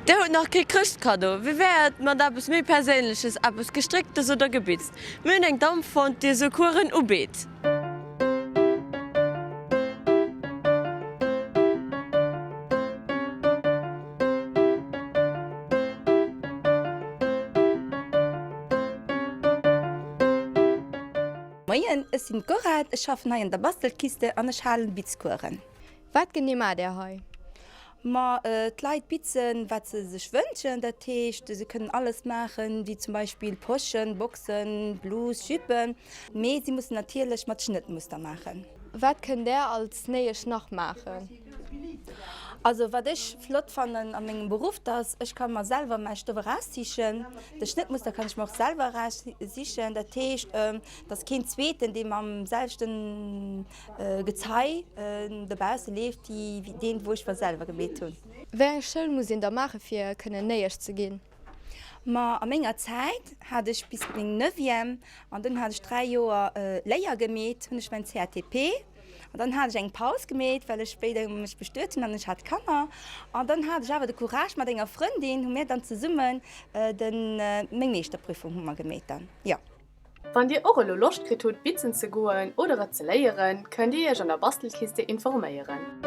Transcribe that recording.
Dir hutt nach kee Chrëschtkaddo? Wéi wär et mat eppes méi Perséinleches, eppes Gestrécktes oder Gebitzt? Mir hunn eng Damm fonnt, déi esou Coursen ubitt. Moien, ech sinn d'Gorette, ech schaffen hei an der Bastelkiste an ech halen Bitzcoursen. Wat genee maacht Där hei? Ma d'Leit bitzen, wat se sech wënschen. Dat heescht, se kënnen alles maachen, wéi zum Beispill Poschen, Boxen, Bluse, Juppen. Mee si mussen natierlech mat Schnëttmuster maachen. Wat kënnt Där als Néiesch nach maachen? Also wat ech flott fannen a mengem Beruff, dass ech ka mer selwer mäi Stoff eraussichen. De Schnëttmuster kann ech mer och selwer eraussichen. Dat heescht, dass keen zweeten, dee mam selwechten Gezei dobausse leeft wéi deen, wou ech mer selwer gemeet hunn. Wéi eng Schoul muss een da maache fir kënnen Néiesch ze ginn? Ma a menger Zäit hat ech bis meng Neuvième an dunn hat ech 3 Joer Léier gemeet, hunn ech mäin CATP an dann hat ech eng Paus gemeet, well ech spéider mech bestuet hunn an ech hat Kanner an dann hat ech awer de Courage mat enger Frëndin hu mir dann zesummen den meng Meeschterprüfung hu mer gemeet dann, jo. Wann dir och elo Loscht kritt hutt bitzen ze goen oder et ze léieren, kënnt dir iech an der Bastelkiste informéieren.